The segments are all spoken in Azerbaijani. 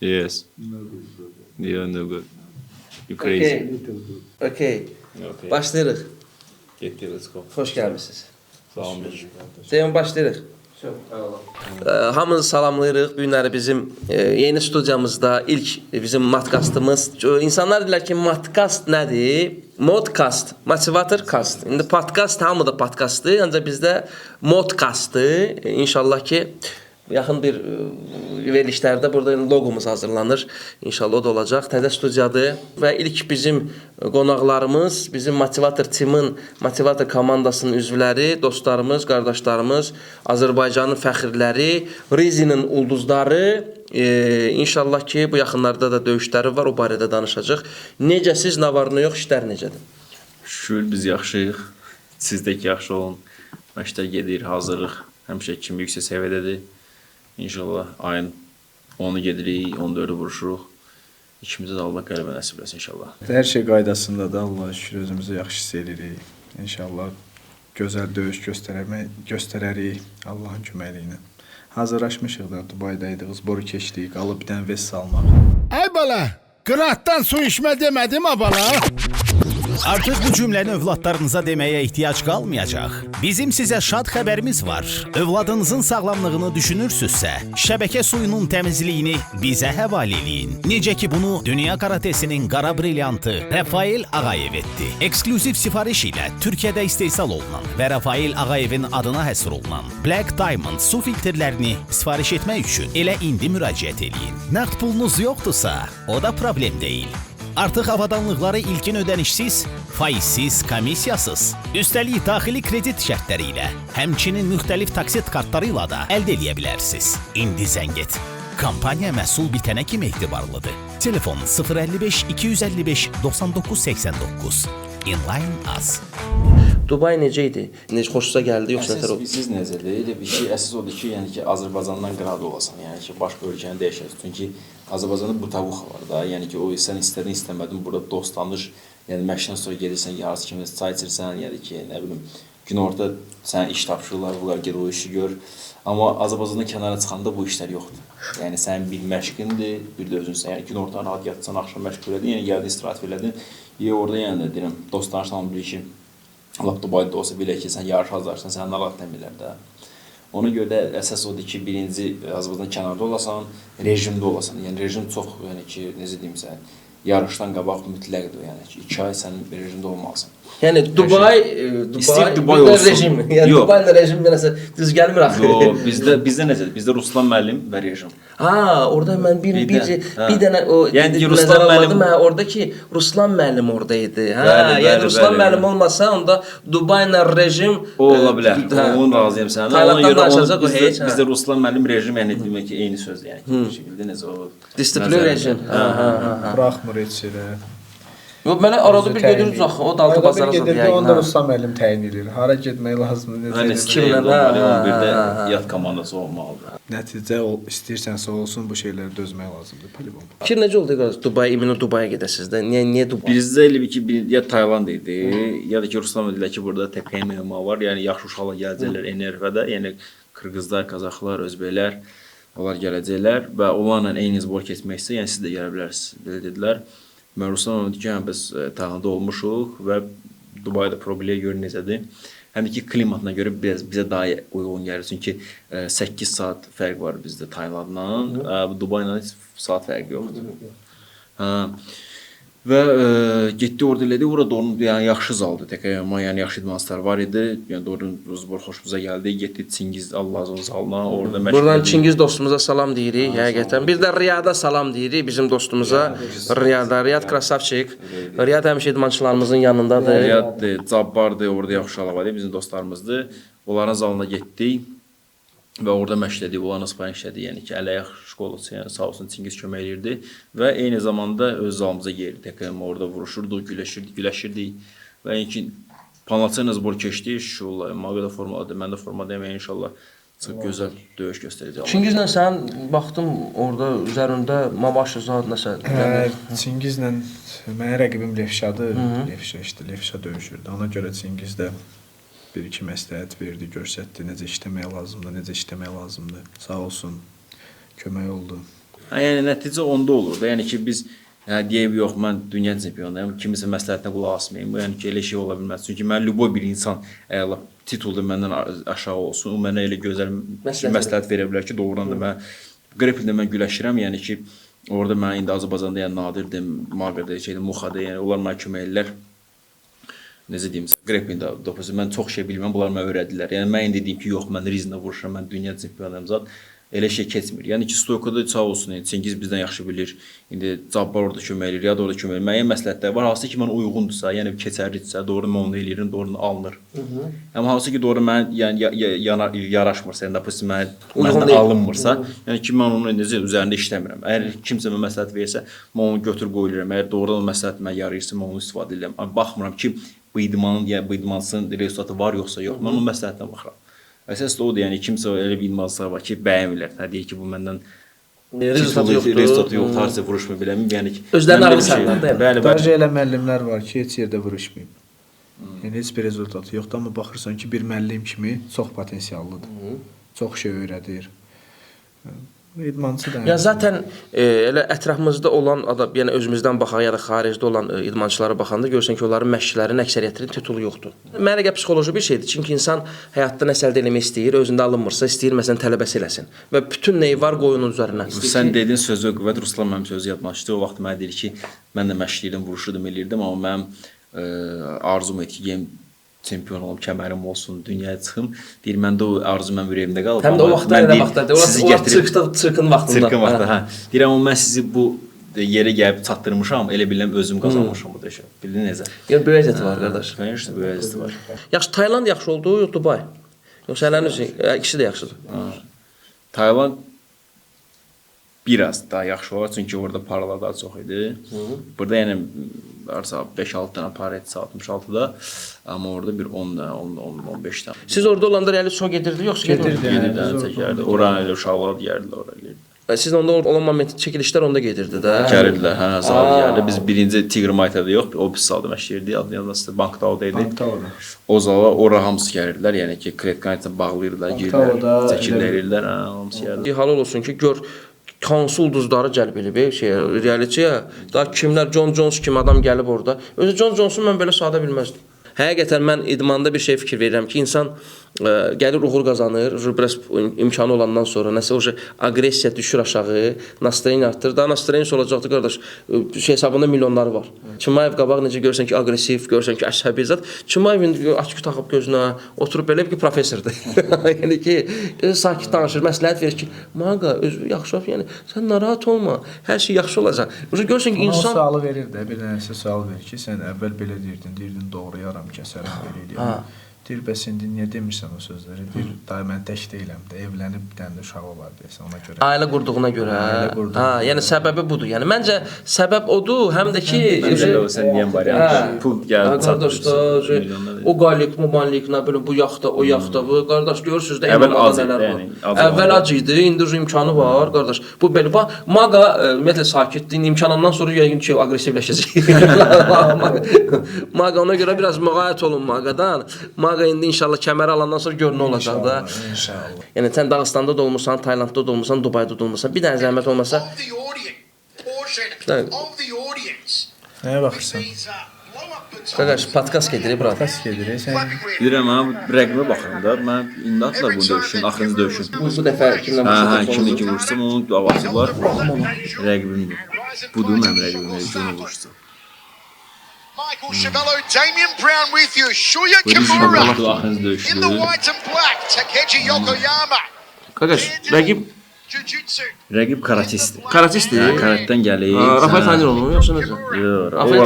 Yes. No good, brother. Yeah, no good. You crazy. Okay. Little good. Okay. Okay. Başlayırıq. Getdik, let's go. Xoş gəlmisiniz. Salam. Deyən başlayırıq. Hamınızı salamlayırıq. Bu günləri bizim yeni studiyamızda ilk bizim modcastımız. İnsanlar deyirlər ki, modcast nədir? Modcast, motivator cast. İndi podcast hamı da podcastdır, ancaq bizdə modcastdır. İnşallah ki yaxın bir verilişlərdə burada loqomuz hazırlanır. İnşallah o da olacaq. Təzə studiyadır və ilk bizim qonaqlarımız, bizim Motivator Team-in, Motivator komandasının üzvləri, dostlarımız, qardaşlarımız, Azərbaycanın fəxrləri, Rizinin ulduzları. İnşallah ki, bu yaxınlarda da döyüşləri var, o barədə danışacağıq. Necəsiz, nə var, nə yox, işlər necədir? Şükür biz yaxşıyıq. Siz də ki yaxşı olun. Məşqlər gedir, hazırlıq həmişə kimi yüksək səviyyədədir. İnşallah ayın 10-u gedirik, 14-ü vuruşuruq. İkimizə də Allah qələbə nəsib eləsin inşallah. Hər şey qaydasındadır. Allah'a şükür özümüzü yaxşı hiss edirik. İnşallah gözəl döyüş göstərərik Allahın köməyi ilə. Hazırlaşmışıq da, Dubayda idik, zboru keçdik, qalıb bir dənə ves salmaq. Ay bala, qıratdan su içme demedim ha bala. Artık bu cümleni övladlarınıza demeye ihtiyaç kalmayacak. Bizim size şad haberimiz var. Övladınızın sağlamlığını düşünürsünüzse, şebeke suyunun temizliğini bize havale eləyin. Necə ki bunu dünya karatesinin qara brilyantı Rafael Ağayev etdi. Eksklüziv sifariş ile Türkiye'de istehsal olunan ve Rafael Ağayev'in adına həsr olunan Black Diamond su filtrlerini sifariş etmek üçün elə indi müraciət eləyin. Naqd pulunuz yoxdursa, o da problem değil. Artıq avadanlıqları ilkin ödənişsiz, faizsiz, komissiyasız, üstəlik daxili kredit şərtləri ilə, həmçinin müxtəlif taksit kartları ilə da əldə eləyə bilərsiniz. İndi zəng et. Kampanya məhsul bitənə kimi etibarlıdır. Telefon 055 255 99 89. Inline az. Dubay necə idi? Necə xoşunuza gəldi, yoxsa nətər Əsas oldu? siz necədir? Elə bir ki, əsas odur ki, yəni ki, Azərbaycandan qıraqda olasan, yəni ki, başqa ölkəni dəyişəsən. Çünki Azərbaycanda butavuxa var da, yəni ki, o sən istədin, istəmədin burada dost tanış, yəni məşqdən sonra gedirsən, yarısı kimi çay içirsən, yəni ki, nə bilim, günorta sənə iş tapşırırlar, bunlar ged o işi gör. Amma Azərbaycanda kənara çıxanda bu işlər yoxdur. Yəni sənin bir məşqindir, bir də özünsən. Yəni günorta rahat yatsan, axşam məşq elədin, yəni gəldin istirahət elədin. Ya orada yəni deyirəm, dost tanışla bilir ki, lap Dubayda olsa belə ki, sən yarış hazırlaşsan, səni narahat etmirlər də. Ona görə də əsas odur ki, birinci Azərbaycan kənarda olasan, rejimdə olasan. Yəni rejim çox, yəni ki, necə deyim sənə, yarışdan qabaq mütləqdir. Yəni ki, 2 ay sən rejimdə olmalısan. Yəni Dubay, Dubay, İstəyir Dubay bizdə olsun. rejim. Yəni Yox. Dubayla rejim nəsə düz gəlmir axı. Yox, bizdə necədir? Bizdə Ruslan müəllim və rejim. Ha, orada mən bir Bir bir də, hə. bir dənə o Yəni ki, nəzərə Ruslan almadım, müəllim- hə, orada ki Ruslan müəllim orada idi. Hə, Bəli, yəni bəli, Ruslan bəli, müəllim bəli. olmasa onda Dubayla rejim O ola bilər. hə. Onun razıyam sənə. Ona Taylanddan görə onu danışacaq o bizdə, heç. hə. bizdə Ruslan müəllim rejim, yəni demək ki, eyni sözdür, yəni ki, bir şey bildiniz o. Disiplin nəzərdə. rejim. Hə, hə, hə. hə. Buraxmır heç yerə. Yox, mənə arada Özü bir təyin gedirik eləyir. axı, o da altı Arada bir bazara gedirdi, zad yəqin. Onu da hə. Ruslan müəllim təyin eləyir. Hara getmək lazımdır, necə Mən etmək. Kimlə? istəyirəm, Hə, hə, 11-də hə, hə. yat komandası olmalıdır. Nəticə ol, istəyirsənsə olsun, bu şeyləri dözmək lazımdır. Polibom. Fikir necə oldu qardaş? Dubay, imенно Dubaya gedəsiniz də. Niyə Dubay? Bizdə elə bir ki, bir, ya Tayland idi, ya da ki Ruslan dedilər ki, burada TKMMA var. Yəni yaxşı uşaqlar gələcəklər NRF-də, yəni qırğızlar, qazaxlar, özbəklər onlar gələcəklər və onlarla eyni zbor keçmək istəyir, yəni siz də gələ bilərsiniz belə dedilər. Mən Ruslan dedi ki, hə, biz Taylandda olmuşuq və Dubayda problemi gör necədir. Həm də ki klimatına görə biraz bizə daha uyğun gəlir. Çünki 8 saat fərq var bizdə Taylandla, Dubayla heç saat fərqi yoxdur. Hə. Və getdi orada elədi. Orada onun yəni yaxşı zaldı TKMA, yəni yaxşı idmançılar var idi. Yəni doğrudan zbor xoşumuza gəldi. Getdi Çingiz Allah razı olsun zalına. Orada məşq Buradan elədik. Çingiz dostumuza salam deyirik həqiqətən. Bir də Riyada salam deyirik bizim dostumuza. Riyada, Riyad krasavçik. Riyad həmişə idmançılarımızın yanındadır. Riyaddır, Cabbardır, orada yaxşı uşaqlar var idi, bizim dostlarımızdır. Onların zalına getdik və orada məşq elədik, onlarla sparring işlədik. Yəni ki, əl-ayaq şkolası, yəni sağ olsun Çingiz kömək eləyirdi və eyni zamanda öz zalımıza gelirdik. TKM orada vuruşurduq, güləşirdik, güləşirdik və yəni ki, Panatsenez zbor keçdi, şu Maqa da formadadır, mən də formadayım, yəni inşallah çox gözəl döyüş göstərəcək. Çingizlə sən baxdım orada üzərində Mamaşı zad nəsə. Hə, Çingizlə mənim rəqibim Lefşadır. Lefşa işte, Lefşa döyüşürdü. Ona görə Çingiz də bir-iki məsləhət verdi, göstərdi necə işləmək lazımdır, necə işləmək lazımdır. Sağ olsun, kömək oldu. Hə, yəni nəticə onda olur da. Yəni ki biz deyib yox, mən dünya çempionuyam, kiminsə məsləhətinə qulaq asmayım. Bu yəni ki elə şey ola bilməz. Çünki mən lüboy bir insan əgər lap titulda məndən aşağı olsun, o mənə elə gözəl məsləhət verə bilər ki, doğrudan da mən Grapplingdə mən güləşirəm, yəni ki orada mən indi Azərbaycanda yəni Nadirdir, Maqadır, şeydir, Muxadır, yəni onlar mənə kömək eləyirlər. Necə deyim, grapplingdə doğrusu mən çox şey bilmirəm, bunlar mənə öyrədirlər. Yəni mən indi deyim ki, yox, mən Rizində vuruşuram, mən dünya çempionuyam zat. Elə şey keçmir. Yəni ki, stoykada sağ olsun, yəni Çingiz bizdən yaxşı bilir. İndi Cabbar orada kömək eləyir, Riyad orada kömək eləyir. Müəyyən məsləhətlər var, hansı ki mənə uyğundursa, yəni keçərlidirsə, doğru mən onu eləyirəm, doğru alınır. Amma hansı ki doğru mənə yəni yaraşmırsa, yəni dapısı mənə məndən alınmırsa, yəni ki mən onun necə üzərində işləmirəm. Əgər kimsə mənə məsləhət versə, mən onu götür qoyuram. Əgər doğrudan o məsləhət mənə yarayırsa, mən onu istifadə edirəm. Amma baxmıram ki, bu idmanın, yəni bu idmançının rezultatı var yoxsa yox. Mən onun məsləhətinə baxıram. Əsas da odur, yəni kimsə elə bir idmançılar var ki, bəyənmirlər. Hə, deyir ki, bu məndən Rezultatı yoxdur. Rezultatı yoxdur, harca vuruşma biləmir. Yəni ki, özlərini məndə ağlı bir şey- sayırlar da yəni. Bəli, bəli. Daha elə müəllimlər var ki, heç yerdə vuruşmayıb. Yəni heç bir rezultatı yoxdur, amma baxırsan ki, bir müəllim kimi çox potensiallıdır. Çox şey öyrədir. İdmançı da. Ya zaten elə ətrafımızda olan adam, yəni özümüzdən baxaq ya da xaricdə olan idmançılara baxanda görürsən ki, onların məşqçilərinin əksəriyyətinin titulu yoxdur. Mənə görə psixoloji bir şeydir. Çünki insan həyatda nəsə əldə eləmək istəyir, özündə alınmırsa, istəyir məsələn tələbəsi eləsin və bütün nəyi var qoyunun üzərinə. Sən dediyin sözə qüvvət, Ruslan mənim sözü yadıma düşdü. O vaxt mənə deyir ki, mən də məşq eləyirdim, vuruşurdum, eləyirdim, amma mənim arzum idi ki, yem çempion olum, kəmərim olsun, dünyaya çıxım. Deyir, məndə o arzu mənim ürəyimdə qalıb. Həm də o vaxtda elə vaxtda, o çırqın vaxtında. Çırqın vaxtda, hə. Deyir, amma mən sizi bu yerə gəlib çatdırmışam, elə bilirəm özüm qazanmışam bu döyüşü. Bildin necə? Yəni böyük əziyyəti var qardaş. Конечно, böyük əziyyəti var. Yaxşı, Tayland yaxşı oldu, yox Dubai? Yoxsa sənin üçün ikisi də yaxşıdır. Tayland biraz daha yaxşı olar, çünki orada paralar daha çox idi. Burada yəni varsa 5-6 dənə para etsə 66-da, amma orada bir 10 dənə, 10, 15 dənə. Siz orada olanda reality show gedirdi, yoxsa gedirdi? Gedirdi, çəkərdi. Ora elə uşaqlar gəlirdilər, ora eləyirdi. Siz onda olan moment çəkilişlər onda gedirdi də. Gəlirdilər, hə, zal gəlirdi. Biz birinci Tiger Maytada yox, o pis zalda məşq eləyirdik. Adını yadına Bankdağda idi. Bankdağda. O zala ora hamısı gəlirdilər, yəni ki, kletkanı ilə bağlayırdılar, girdilər, çəkirlər, eləyirdilər, hə, hamısı gəlirdi. Halal olsun ki, gör hansı ulduzları cəlb eləyib reality-yə. Daha kimlər, John Jones kimi adam gəlib orada. Özü John Jones'u mən belə sadə bilməzdim. Həqiqətən mən idmanda bir şey fikir verirəm ki, insan gəlir uğur qazanır, biraz imkanı olandan sonra nəsə o aqressiya düşür aşağı, nastroyeniya artır. Daha nastroyeniya olacaqdı qardaş, şey hesabında milyonları var. Çimayev qabaq necə görürsən ki, aqressiv, görürsən ki, əsəbi zat. Çimayev indi açıq taxıb gözünə, oturub belə bir ki, professordur. Yəni ki, sakit danışır, məsləhət verir ki, Maqa, özü yaxşı ol, yəni sən narahat olma, hər şey yaxşı olacaq. Görürsən ki, insan sualı verir də, bir dənəsi sual verir ki, sən əvvəl belə deyirdin, deyirdin doğrayaram, kəsərəm, belə eləyərəm. Deyir, bəs indi niyə demirsən o sözləri? Deyir, dayı mən tək deyiləm də, evlənib bir dənə də uşağı olar deyəsən ona görə. Ailə qurduğuna görə. Ailə qurduğuna Ha, yəni səbəbi budur. Yəni məncə səbəb odur, həm də ki, Məncə də o sən deyən variant. Pul gəldi, çatdı. O qalik, mumanlik, nə bilim bu yaxda, o yaxda, bu qardaş görürsüz də əvvəl az idi, yəni. Əvvəl ac idi, indi imkanı var, qardaş. Bu belə bax, Maqa ümumiyyətlə sakitdir. İndi imkanından sonra yəqin ki, aqressivləşəcək. Maqa ona görə biraz müğayət olun Maqadan. Maqa indi inşallah kəmər alandan sonra gör nə olacaq da. İnşallah. Yəni sən Dağıstanda da olmusan, Taylandda da olmusan, Dubayda da olmusan. Bir dənə zəhmət olmasa. Nəyə baxırsan? Qardaş, podkast gedir, bura. Podkast gedir, sən. Bilirəm, mən rəqibə baxıram da. Mən indi atdılar bunu döyüşün, axırıncı döyüşün. Bu dəfə kimlə vuruşacaq? Hə, kimlə ki vuruşsam, onun davası var. Rəqibimdir. Budur mənim rəqibim, kimlə vuruşsam. Michael Schiavello, Damien Brown with you. Shuya Kimura in the white and black. Takeji Yokoyama. Qardaş, rəqib Rəqib karatistdir. Karatistdir? Hə, karatdən gəlir. Rafael tanıyır onu, yoxsa necə? Yox, Rafael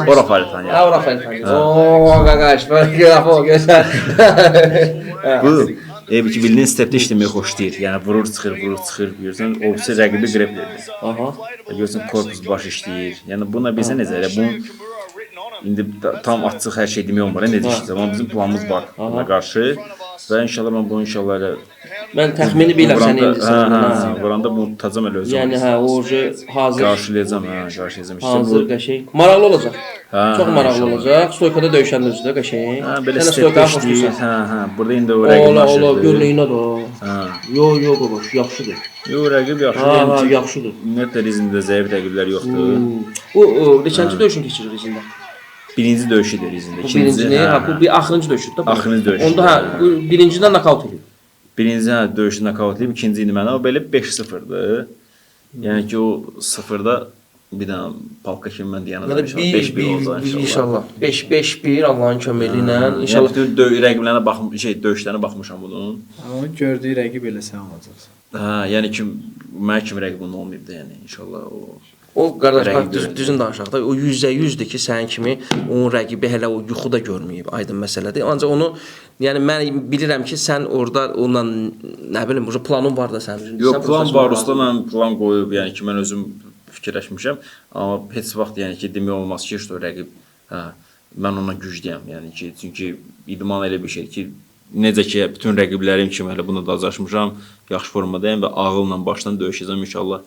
o Rafael tanıyır. Ha, o Rafael tanıyır. Oo, qardaş, Rafa gözəl. Bu, eybi ki, bildiyin stepdə işləməyi xoşlayır. Yəni, vurur, çıxır, vurur, çıxır. Görürsən, o birisi rəqibi qreplerdir. Aha. Görürsən, korpus baş işləyir. Yəni, buna bilsən necə, elə bunun İndi tam açıq hər şey demək olmur, necə işləyəcəm, amma bizim planımız var buna qarşı və inşallah mən bunu inşallah elə... Mən təxmini bilirəm səni indi sən. Hə, vuranda bunu tutacam elə özüm. Yəni hə, o hazır. Qarşılayacam, hə, qarşılayacam. Hazır qəşəng. Maraqlı olacaq. Çox maraqlı olacaq. Stoykada döyüşəndə özü də qəşəng. Hə, belə stepdə işləyir. Hə, hə, burada indi o rəqibini aşırdı. Ola, ola, gör neyinə də. Hə. Yo, yo, qardaş, yaxşıdır. Yox, rəqib yaxşı. Ha, Yəni ki, yaxşıdır. Ümumiyyətlə Rizində zəif rəqiblər yoxdur. Bu neçənci döyüşünü keçirir Rizində? Birinci döyüşüdür Rizində. Bu birincini, hə, bu bir axırıncı döyüşüdür də. bu. Axırıncı döyüşüdür, Onda hə, hə. bu birincidən nokaut eləyib. Birinci hə, döyüşü nokaut eləyib, ikinci indi mənə o belə 5-0-dır. Yəni ki, o sıfırda bir dənə palka kimi mən dayanacağam inşallah. 5-1 olacaq inşallah. İnşallah. 5-5-1 Allahın köməyi ilə İnşallah inşallah. bütün rəqiblərinə baxım, şey döyüşlərinə baxmışam bunun. Onu gördüyü rəqib elə sən olacaqsan. Hə, yəni kim mənə kimi rəqib onun olmayıb da, yəni inşallah o. O qardaş bax Rəqib görəndə. düzün danışaq da o 100%-dir ki, sənin kimi onun rəqibi hələ o yuxu da görməyib. Aydın məsələdir. Ancaq onu yəni mən bilirəm ki, sən orada onunla nə bilim, bu planın var da sənin. Yox, Sən plan var, professional usta mən plan qoyub, yəni ki, mən özüm fikirləşmişəm, amma heç vaxt yəni ki, demək olmaz ki, işte o rəqib, hə, mən ondan güclüyəm, yəni ki, çünki idman elə bir şeydir ki, necə ki, bütün rəqiblərim kimi hələ buna da azlaşmışam, yaxşı formadayam və ağılla başdan döyüşəcəm inşallah.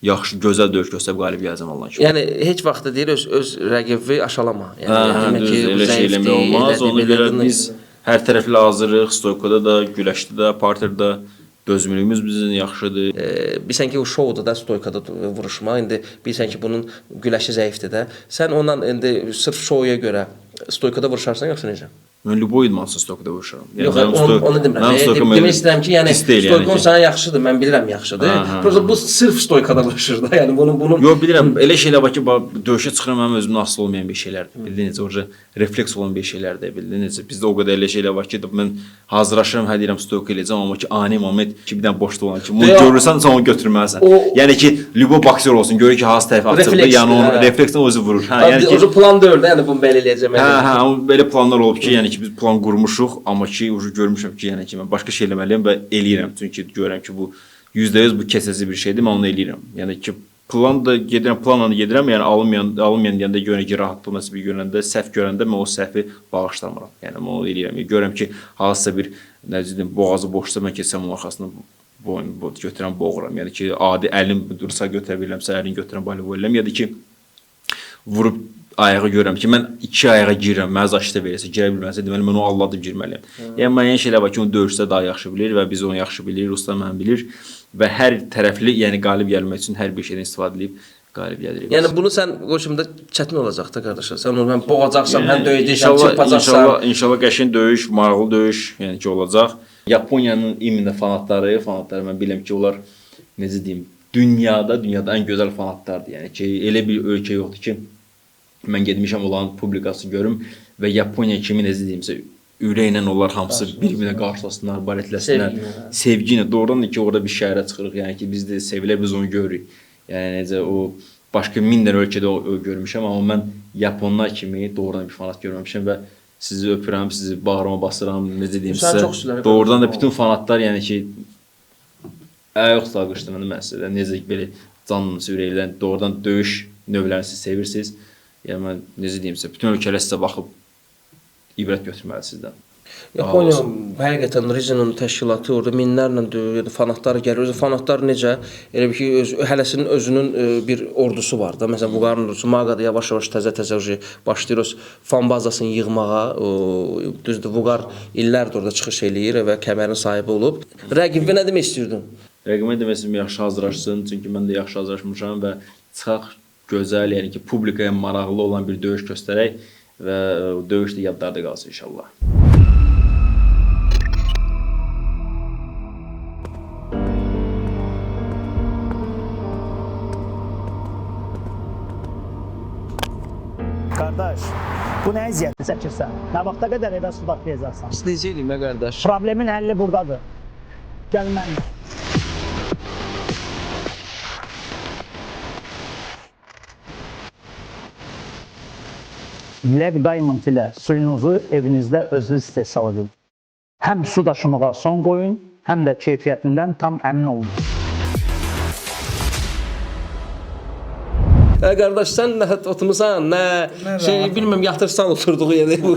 Yaxşı, gözəl döyüş göstərib qalib gələcəm Allahın köməyi. Yəni heç vaxt da deyir öz rəqibi aşalama. Yəni Hə, hə, demək düzdür, ki, bu elə şey zəifdir, eləmək olmaz. elədir, Ona görə belədir. biz hər tərəfli hazırıq, stoykada da, güləşdə də, parterdə dözümlülüyümüz bizim yaxşıdır. Bilirsən ki, o şoudur da stoykada vuruşma. İndi bilirsən ki, bunun güləşi zəifdir də. Sən ondan indi sırf şouya görə stoykada vuruşarsan yoxsa necə? Mən lüboy idmansız stoykada vuruşuram. Yəni Yox, mənim onu demirəm. mənim stoykum Demək elə istəyirəm ki, yəni pis deyil, yəni stoykon ki. sənə yaxşıdır, mən bilirəm yaxşıdır. Hə, hə, Prosta bu sırf stoykada vuruşur da. Yəni bunun Yox, bilirəm, elə şeylər var ki, bax, döyüşə çıxıram mənim özümdən asılı olmayan bir şeylərdir. Bildin necə, orada refleks olan bir şeylərdir, bildin necə. Bizdə o qədər elə şeylər var ki, mən hazırlaşıram, hə deyirəm stoyka eləyəcəm, amma ki ani moment ki, bir dənə boşluq olan ki, bunu Deyə- görürsən, sən onu götürməlisən. O- Yəni ki, lübo boksör olsun, görür ki, hansı tərəfə açıldı, Refleks, yəni onun hə. reflekslə özü vurur. Hə, yəni ki, o plan deyil də, yəni bunu belə eləyəcəm. Hə, hə, amma belə planlar olub ki, yəni ki biz plan qurmuşuq, amma ki ucu görmüşəm ki, yəni ki mən başqa şey eləməliyəm və eləyirəm. Çünki görürəm ki, bu 100% bu keçəsi bir şeydir, mən onu eləyirəm. Yəni ki plan da gedirəm, planla da gedirəm, yəni alınmayan deyəndə görürəm ki, rahatlıq nəsə bir görəndə, səhv görəndə mən o səhvi bağışlamıram. Yəni mən onu eləyirəm. Yəni, görürəm ki, hansısa bir nə deyim, boğazı boşsa mən keçsəm onun arxasından boyun götürəm, boğuram. Yəni ki, adi əlim dursa götürə bilirəmsə, əlini götürəm, voleybol eləyirəm ya da ki vurub ayağa görürəm ki, mən iki ayağa girirəm, mənə zaşıda verirsə, girə bilməsə, deməli mən onu alladıb girməliyəm. Yəni müəyyən şeylər var ki, onu döyüşdə daha yaxşı bilir və biz onu yaxşı bilirik, Ruslan mən bilir və hər tərəfli, yəni qalib gəlmək üçün hər bir şeydən istifadə edib qalib gəlirik. Yəni bunu sən qoşumda çətin olacaq da qardaşım. Sən onu həm boğacaqsan, həm Yəni, döyəcəksən, inşallah, çırpacaqsan. İnşallah, inşallah qəşəng döyüş, maraqlı döyüş, yəni ki olacaq. Yaponiyanın imminə fanatları mən bilirəm ki, onlar necə deyim, dünyada ən gözəl fanatlardır. Yəni ki, elə bir ölkə yoxdur ki, mən getmişəm onların publikasını görüm və Yaponiya kimi necə deyimsə ürəklə onlar hamısı bir-birinə qarşılasınlar, baletləsinlər. Sevgi ilə. Doğrudan da ki, orada bir şəhərə çıxırıq. Yəni ki, biz də sevilir, biz onu görürük. Yəni necə o başqa min dənə ölkədə o görmüşəm, amma mən yaponlar kimi doğrudan bir fanat görməmişəm və sizi öpürəm, sizi bağrıma basıram, necə deyim Sən sizə. çox istəyirəm. Doğrudan da bütün fanatlar, yəni ki, ayaq üstə alqışladım mən sizə. Necə ki, belə canla, ürəklə doğrudan döyüş növlərini siz sevirsiniz. Yəni mən necə deyim sizə, bütün ölkələr sizə baxıb ibrət götürməli sizdən. Yaponiya həqiqətən Rizinin təşkilatı orada minlərlə yəni fanatlar gəlir. Özü fanatlar necə? Elə bir ki, hələsinin özünün bir ordusu var da. Məsələn, Vuqarın ordusu Maqada yavaş-yavaş təzə-təzə başlayır öz fan bazasını yığmağa. O, düzdür, Vuqar illərdir orada çıxış eləyir və kəmərin sahibi olub. Rəqibə nə demək istəyirdin? Rəqibə demək istəyirəm yaxşı hazırlaşsın, çünki mən də yaxşı hazırlaşmışam və çıxaq gözəl, yəni ki, publikaya maraqlı olan bir döyüş göstərək və o döyüş də yadlarda qalsın inşallah. Qardaş, bu nə əziyyət çəkirsən? Nə vaxta qədər evə su daşıyacaqsan? Necə eləyim ə qardaş? Problemin həlli burdadır. Gəl mənimlə. Lev Diamond ilə suyunuzu evinizdə özünüz istehsal edin. Həm su daşımağa son qoyun, həm də keyfiyyətindən tam əmin olun. Hə qardaş, sən nə oturmusan, nə şey bilmirəm, yatırsan oturduğu yerdə bu.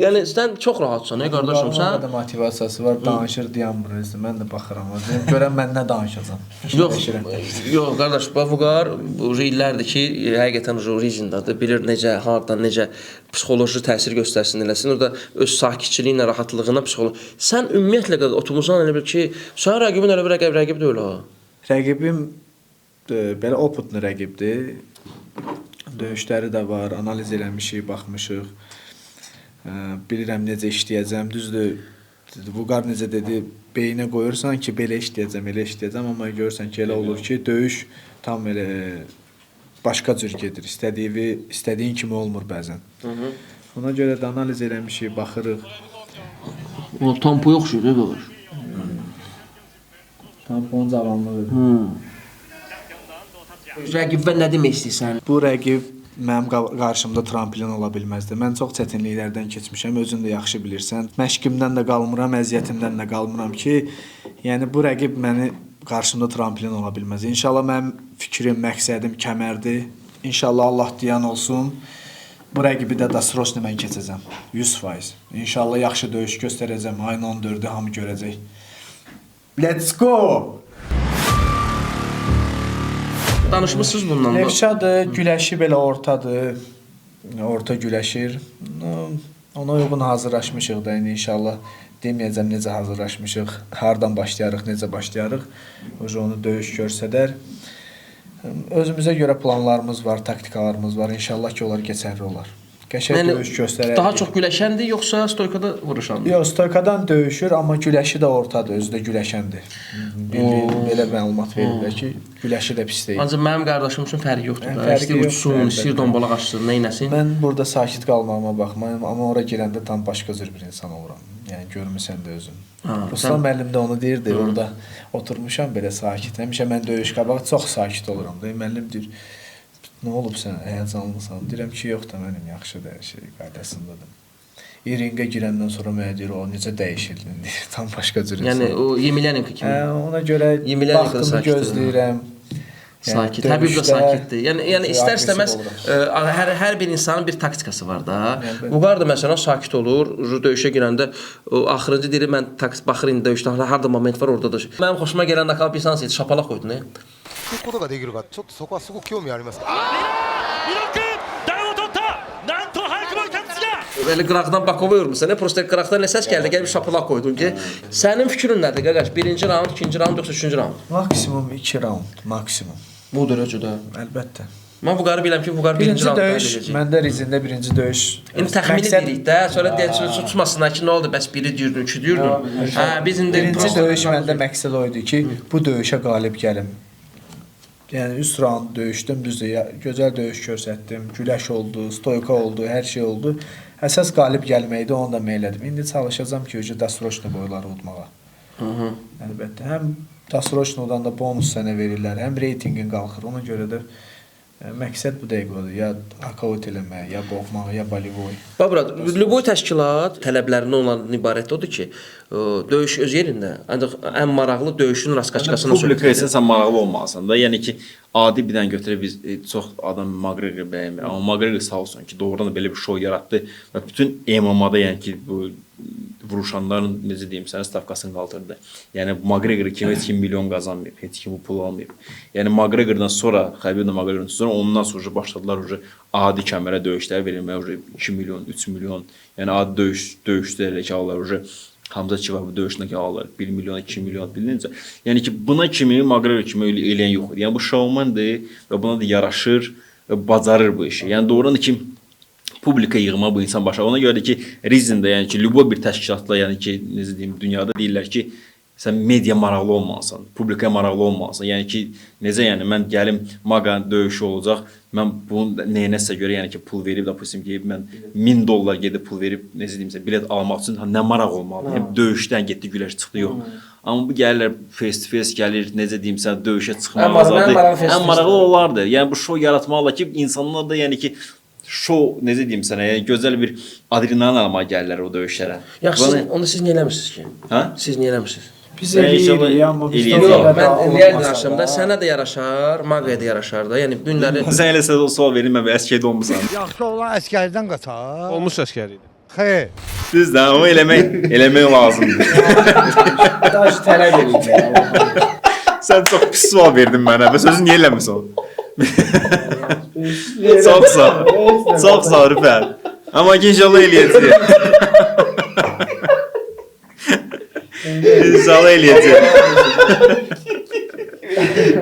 Yəni sən çox rahatsan, ey qardaşım, O sən. qədər motivasiyası var, danışır, dayanmır özü. Mən də baxıram. Deyirəm, görən mən nə danışacağam. Yox, yox qardaş, Bavuqar bu illərdir ki, həqiqətən Rizindadır. Bilir necə, hardan necə psixoloji təsir göstərsin eləsin. Orada öz sakitçiliyi ilə, rahatlığına psixolo. Sən ümumiyyətlə qardaş oturmusan elə bil ki, sənin rəqibin elə bir rəqib deyil ha. Rəqibim belə oputlu rəqibdir. Döyüşləri də var, analiz eləmişik, baxmışıq. Bilirəm necə işləyəcəm. Düzdür, Vüqar necə dedi, beyinə qoyursan ki, belə işləyəcəm, elə işləyəcəm, amma görürsən ki, elə olur ki, döyüş tam elə başqa cür gedir. İstədiyin kimi olmur bəzən. Ona görə də analiz eləmişik, baxırıq. O tampoya oxşuyur, qardaş. Tampon cavanlığıdır. Rəqibə nə demək istəyirsən? Bu rəqib mənim qarşımda tramplin ola bilməzdi. Mən çox çətinliklərdən keçmişəm, özün də yaxşı bilirsən. Məşqimdən də qalmıram, əziyyətimdən də qalmıram ki, yəni bu rəqib məni qarşımda tramplin ola bilməz. İnşallah mənim fikrim, məqsədim kəmərdir. İnşallah Allah deyən olsun. Bu rəqibi də dasroçni mən keçəcəm. 100%. İnşallah yaxşı döyüş göstərəcəm. Ayın 14-ü hamı görəcək. Let's go! Danışmısınız bundan da. Levşadır, güləşi belə ortadır. Orta güləşir. Ona uyğun hazırlaşmışıq da indi inşallah. Deməyəcəm necə hazırlaşmışıq, hardan başlayarıq, necə başlayarıq. Uca onu döyüş göstərər. Özümüzə görə planlarımız var, taktikalarımız var. İnşallah ki, onlar keçərli olar. Qəşəng Yəni, döyüş göstərər. Daha çox güləşəndir yoxsa stoykada vuruşandır? Yox, stoykadan döyüşür, amma güləşi də ortadır, özü də güləşəndir. Bildiyim, belə məlumat verirlər ki, güləşi də pis deyil. Ancaq mənim qardaşım üçün fərqi yoxdur da. Fərqi İstəyir yoxdur, uçsun, əlbəttə. istəyir dombalaq açsın, neynəsin. Mən burada sakit qalmağıma baxmayım, amma ora girəndə tam başqa cür bir insan oluram. Yəni görmüsən də özün. Ha, Ruslan müəllim də onu deyirdi, orada oturmuşam belə sakit. Həmişə mən döyüş qabağı çox sakit oluram. Deyir, müəllim deyir, nə olub sən, həyəcanlısan? Deyirəm ki, yox da mənim yaxşıdır, hər şey qaydasındadır. Ringə girəndən sonra mənə deyir, o necə dəyişildin deyir, tam başqa cür insan. Yəni o Yemelyanenko kimi. Hə, ona görə Yemelyanenko da vaxtımı sakitdir. gözləyirəm. Yəni, Sakit. Həbib də döyüşdə sakitdir. Yəni istər-istəməz aqressiv oluram. hər bir insanın bir taktikası var da. Əlbəttə. Vüqar da məsələn sakit olur, döyüşə girəndə o axırıncı deyir mən taktik baxır indi döyüşdə harda moment var orada da. Mənim xoşuma gələn nakal bir sansı idi, şapalaq qoydu nə? 聞くことができるかちょっとそこはすごく興味あります。 Belə qıraqdan Bakova vurmusan, nə prosta qıraqdan nə səs gəldi, gəlib şapalaq qoydun ki. Sənin fikrin nədir qaqaş? Birinci raund, ikinci raund yoxsa üçüncü raund? Maksimum 2 raund, maksimum. Bu dərəcədə. Əlbəttə. Mən Vüqarı bilirəm ki, Vüqar birinci Birinci raundda döyüş, eləyəcək. məndə Rizində birinci döyüş. İndi təxmini deyirik də, sonra deyəcək tutmasınlar ki, nə oldu? Bəs biri deyirdin, üçü deyirdin. Hə, biz indi Birinci döyüş məndə məqsəd o idi ki, bu döyüşə qalib gəlim. Yəni üç raund döyüşdüm, düzdür, gözəl döyüş göstərdim, güləş oldu, stoyka oldu, hər şey oldu. Əsas qalib gəlməkdi, onu da mən elədim. İndi çalışacağam ki, öcü dasroçno boyları udmağa. Əlbəttə, həm dasroçnodan da bonus sənə verirlər, həm reytinqin qalxır. Ona görə də məqsəd bu dəqiqə odur. Ya nokaut eləmək, ya boğmaq, ya bolevoy. Bax bura, lüboy təşkilat tələblərindən olan ibarət odur ki, döyüş öz yerində, ancaq ən maraqlı döyüşün raskaçkasından Publika söhbət isə sən maraqlı olmalısan da. Yəni ki, adi bir dənə götürə biz çox adam McGregor bəyənmir. Amma McGregor sağ olsun ki, doğrudan da belə bir şou yaratdı və bütün MMA-da yəni ki, bu vuruşanların necə deyim sənə stavkasını qaldırdı. Yəni McGregor kimi heç kim milyon qazanmayıb, heç kim bu pulu almayıb. Yəni McGregordan sonra, Xabib McGregordan sonra ondan sonra başladılar ucu adi kəmərə döyüşlər verilməyə, ucu 2 milyon, 3 milyon. Yəni adi döyüşlər elə ki alırlar ucu Hamza Çivaev döyüşünə ki alırlar 1 milyon, 2 milyon bildincə. Yəni ki buna kimi McGregor kimi eləyən yox idi. Yəni bu şoumendir və buna da yaraşır və bacarır bu işi. Yəni doğrudan da ki publika yığma bu insan başa. Ona görə də ki, Rizində, yəni ki, lübo bir təşkilatla, yəni ki, necə deyim, dünyada deyirlər ki, sən media maraqlı olmalısan, publikaya maraqlı olmalısan. Yəni ki, necə yəni mən gəlim Maqa döyüşü olacaq, mən bunun nəyinəsə görə, yəni ki, pul verib, dapustim ki, mən 1000 dollar gedib pul verib, necə deyimsə, bilet almaq üçün nə maraq olmalıdır. Yəni döyüşdən getdi, güləş çıxdı, yox. Amma bu gəlirlər face to face gəlir, necə deyim sən, döyüşə çıxmaq azaddır. Ən maraqlı onlardır. Yəni bu şou yaratmaqla ki, insanlar da yəni ki, şou necə deyim sənə, yəni gözəl bir adrenalin almağa gəlirlər o döyüşlərə. Yaxşı, siz, onu siz niyə eləmirsiniz ki? Hə? Siz niyə eləmirsiniz? Biz eləyirik, amma bizdə o Yox, qədər mən real olmasa danışım da, da. sənə də yaraşar, Maqaya da yaraşar da. Yəni günləri Sən elə sən o sual verin, mən əsgərdə olmusan. Yaxşı olan əsgərdən qaçar. Olmuş əsgər idi. Xeyr. Düzdür, amma eləmək lazımdır. Daş tələb eləyir. Sən çox pis sual verdin mənə. Bəs özün niyə eləmirsən? Çox sağ ol. Çox sağ ol Rüfət. Amma ki inşallah eləyəcəyik. İnşallah eləyəcəyik.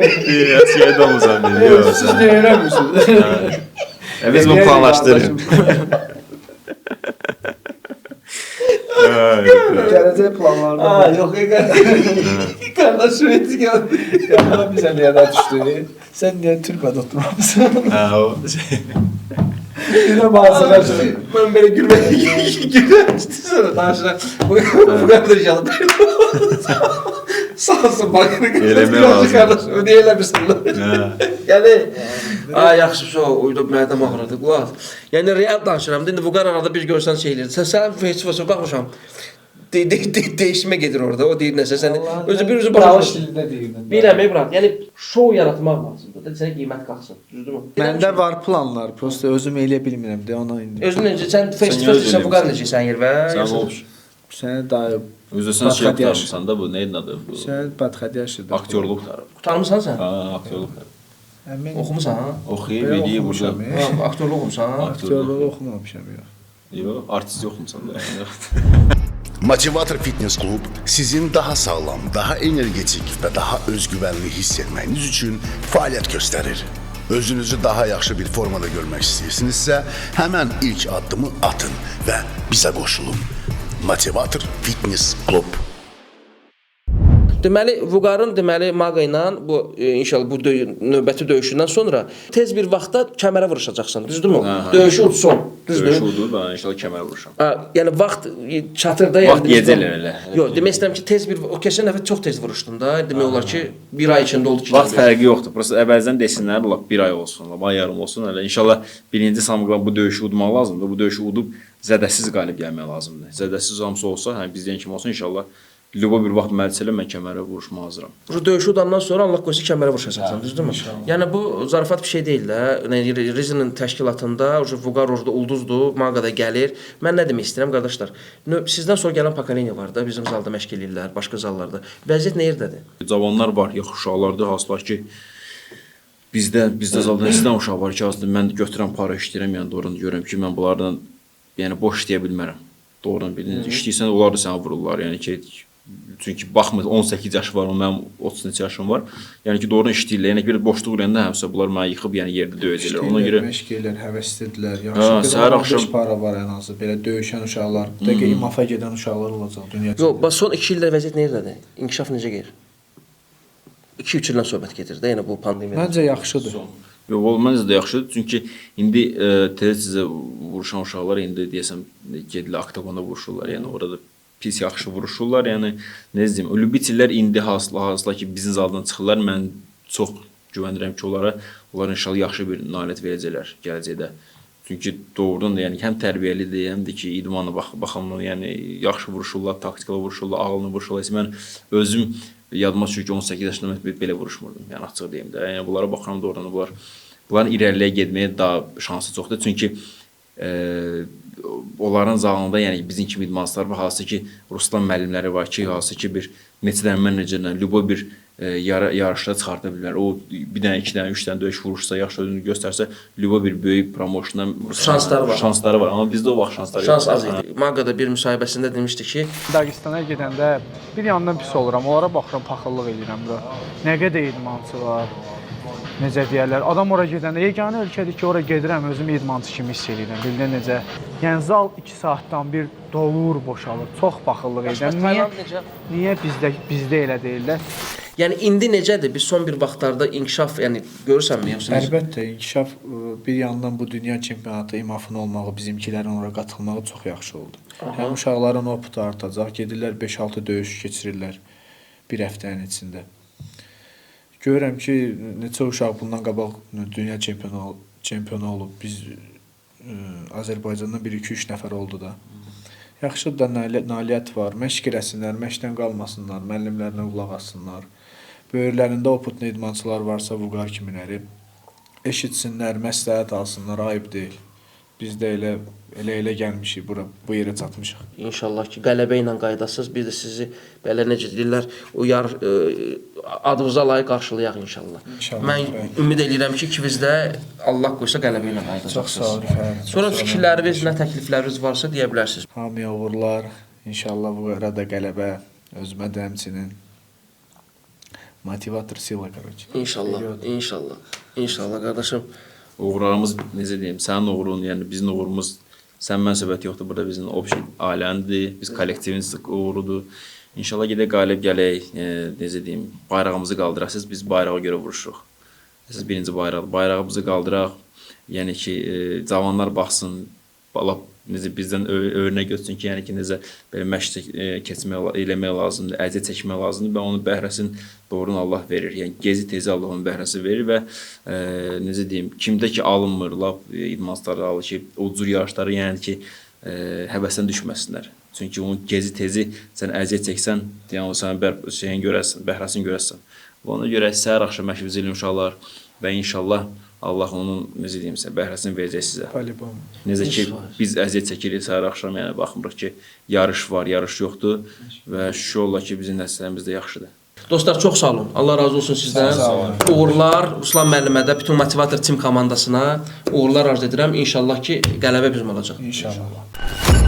Əsgərdə olmusan dedi. Yox, Siz sən. də öyrənmirsiniz. Biz bunu planlaşdırırıq. Gələcək planlarda. Ha, yox, qardaşım heç gəldi. Yanına bizə niyə də düşdü? Sən niyə türbədə oturmamısan? Hə, o. Bir də hazırlaşır. Mən belə gülmək gülmək sonra danışıram. Bu qardaş yalan. Sağ olsun bakır. Eləmək lazım. Qardaşım, niyə eləmirsən? Hə. Yəni ay yaxşı bir şey uydu mədəm ağrıdı. Qulaq. Yəni real danışıram. İndi Vüqar arada bir görsən şey eləyir. Sən heç vaxt baxmışam. Değişmə gedir orada. O deyir nəsə sən özü bir özü Danış dilində deyirdin. Bilirəm, brat. Yəni şou yaratmaq lazımdır da sənə qiymət qalxsın. Düzdürmü? Məndə var planlar, prosta özüm eləyə bilmirəm deyə ona indi. Özün necə sən face to Sən face sən özün Vüqar necə sən yer və Sən olmuş. Sənə daha Özü sən şey Badxad yaş. qurtarmısan da bu nə idi adı? Bu Sən badxadyaşdır. aktyorluq tarafı. qurtarmısan sən? Ha, aktyorluq tarafı. Əmin Oxumusan ha? Oxuyub Belə eləyib burada. oxumuşam, e. Ha, aktyorluq oxumusan? Aktyorluğu oxumamışam yox. Yox, artist yoxmusan da. Motivator Fitness Club sizin daha sağlam, daha energetik və daha özgüvənli hiss etməyiniz üçün fəaliyyət göstərir. Özünüzü daha yaxşı bir formada görmək istəyirsinizsə, həmən ilk addımı atın və bizə qoşulun. Motivator Fitness Club. Deməli Vüqarın deməli Maqa ilə bu inşallah bu növbəti döyüşündən sonra tez bir vaxtda kəmərə vuruşacaqsan, düzdürmü? Döyüşü udsun, düzdür? Döyüş oldu, mən inşallah kəmər vuruşam. Ha, yəni vaxt çatır da, yəni Vaxt yeyəcəklər elə. Yox, demək istəyirəm ki, tez bir o keçən dəfə çox tez vuruşdun da. Demək olar ki, bir ay içində oldu ki. Vaxt fərqi yoxdur. Prosta əvvəlcədən desinlər, lap bir ay olsun, lap ay yarım olsun. Elə inşallah birinci samqlan bu döyüşü udmaq lazımdır. Bu döyüşü udub zədəsiz qalib gəlmək lazımdır. Zədəsiz hamısı olsa, hə bizdən kim olsun inşallah lübo bir vaxt mərcələ mən kəmərə vuruşmağa hazıram. Bu döyüşü udandan sonra Allah qoysa kəmərə vuruşacaqsan, düzdürmü? Yəni bu zarafat bir şey deyil də. Yəni Rizinin təşkilatında Vüqar orada ulduzdur, Maqa da gəlir. Mən nə demək istəyirəm qardaşlar? Sizdən sonra gələn pokoleniya var da, bizim zalda məşq eləyirlər, başqa zallarda. Vəziyyət nə yerdədir? Cavanlar var, yaxşı uşaqlardır, hansılar ki bizdə zalda neçə uşaq var ki, aslında mən götürəm para işləyirəm, yəni doğrudan görürəm ki, mən bunlardan yəni boş işləyə bilmərəm. Doğrudan bilin, işləyirsən onlar da sənə vururlar. Yəni ki çünki baxmır 18 yaşı var, mənim 30 neçə yaşım var. Yəni ki doğrudan işləyirlər. Yəni ki bir boşluq eləyəndə həmsə bunlar məni yıxıb yəni yerdə döyəcəklər. Ona görə məşq eləyirlər, həvəslidirlər. Hə, Yaxşı, bir səhər 15 axşam para var ən azı. Belə döyüşən uşaqlar, bir dəqiqə İMAF-a gedən uşaqlar olacaq dünya. Yox, bax son 2 ildə vəziyyət nə yerdədir? İnkişaf necə gedir? 2-3 ildən söhbət gedir də, yəni bu pandemiyadan. Məncə yaxşıdır. Yox, o məncə də yaxşıdır. Çünki indi tez-tez vuruşan uşaqlar indi deyəsən gedirlər oktaqonda vuruşurlar. Yəni orada pis yaxşı vuruşurlar. Yəni necə deyim, lübitellər indi hansılar ki bizim zaldan çıxırlar. Mən çox güvənirəm ki, onlara onlar inşallah yaxşı bir nailiyyət verəcəklər gələcəkdə. Çünki doğrudan da yəni həm tərbiyəlidir, həm də ki idmana baxımından, yəni yaxşı vuruşurlar, taktikalı vuruşurlar, ağıllı vuruşurlar. Mən özüm yadıma düşür ki 18 yaşında mən belə vuruşmurdum. Yəni açıq deyim də. Yəni bunlara baxıram doğrudan da bunların irəliləyə getməyə daha şansı çoxdur. Çünki onların zalında yəni bizim kimi idmançılar var, hansı ki Ruslan müəllimləri var ki, hansı ki bir neçə dənə menecerlə lübo bir yarışlara çıxarda bilər. O bir dənə, iki dənə, üç dənə döyüş vuruşsa, yaxşı özünü göstərsə, lübo bir böyük promotionda şansları var. Şansları var, amma bizdə o vaxt şanslar yoxdur. Şans az idi. Maqada bir müsahibəsində demişdi ki, Dağıstana gedəndə bir yandan pis oluram, onlara baxıram, paxıllıq eləyirəm də. Nə qədər idmançı var. Necə deyərlər, adam ora gedəndə yeganə ölkədir ki, ora gedirəm, özümü idmançı kimi hiss eləyirəm. Bildin necə? Yəni zal 2 saatdan bir dolur, boşalır. Çox paxıllıq edirəm. Niyə? Niyə bizdə elə deyil də? Yəni indi necədir? Biz son bir vaxtlarda inkişaf, yəni görürsənmi yoxsa necə? Əlbəttə, inkişaf bir yandan bu dünya çempionatı İMAF-ın olmağı, bizimkilərin ora qatılmağı çox yaxşı oldu. Aha. Həm uşaqların oputu artacaq, gedirlər 5-6 döyüş keçirirlər bir həftənin içində. Görürəm ki, neçə uşaq bundan qabaq dünya çempionu olub. Biz Azərbaycandan 1-2-3 nəfər oldu da. Yaxşı da nailiyyət var. Məşq eləsinlər, məşqdən qalmasınlar, müəllimlərinə qulaq assınlar. Böyürlərində oputlu idmançılar varsa, Vüqar kimiləri eşitsinlər, məsləhət alsınlar, ayıb deyil. Biz də elə gəlmişik bura, bu yerə çatmışıq. İnşallah ki, qələbə ilə qayıdasınız. Biz də sizi belə necə deyirlər, o adınıza layiq qarşılayaq inşallah. İnşallah. Mən ümid eləyirəm ki, ikiniz də Allah qoysa qələbə ilə qayıdacaqsınız. Çox sağ olun Rüfət. Sonra fikirləriniz, nə təklifləriniz varsa deyə bilərsiniz. Hamıya uğurlar. İnşallah bu arada qələbə özümə də həmçinin. Motivator sila, короче. İnşallah, inşallah. İnşallah qardaşım. Uğurlarımız necə deyim, sənin uğurun, yəni bizim uğurumuz sən mən söhbət yoxdur. Burada bizim obşi ailəndir, biz kollektivin uğurudur. İnşallah gedək qalib gələk, necə deyim, bayrağımızı qaldıraq. Siz biz bayrağa görə vuruşuruq. Əsas birinci bayraq, bayrağımızı qaldıraq. Yəni ki, cavanlar baxsın, lap necə bizdən örnək götürsün ki, yəni ki, necə belə məşq keçmək, eləmək lazımdır, əziyyət çəkmək lazımdır və onun bəhrəsini doğrudan Allah verir. Yəni gezi tezi Allah onun bəhrəsi verir və necə deyim, kimdə ki alınmır, lap idmançılar alır ki, o cür yarışları, yəni ki, həvəsdən düşməsinlər. Çünki onun gezi tezi sən əziyyət çəksən, yəni o sənin şeyin görərsən, bəhrəsini görərsən. Və ona görə səhər axşam məşqimizi eləyin uşaqlar və inşallah Allah onun necə deyim sizə, bəhrəsini verəcək sizə. По-любому. Necə ki biz əziyyət çəkirik səhər axşam, yəni baxmırıq ki, yarış var, yarış yoxdur və şükür ola ki, bizim nəticələrimiz də yaxşıdır. Dostlar çox sağ olun. Allah razı olsun sizdən. Uğurlar Ruslan müəllimə də, bütün Motivator Team komandasına uğurlar arzu edirəm. İnşallah ki, qələbə bizim olacaq. İnşallah.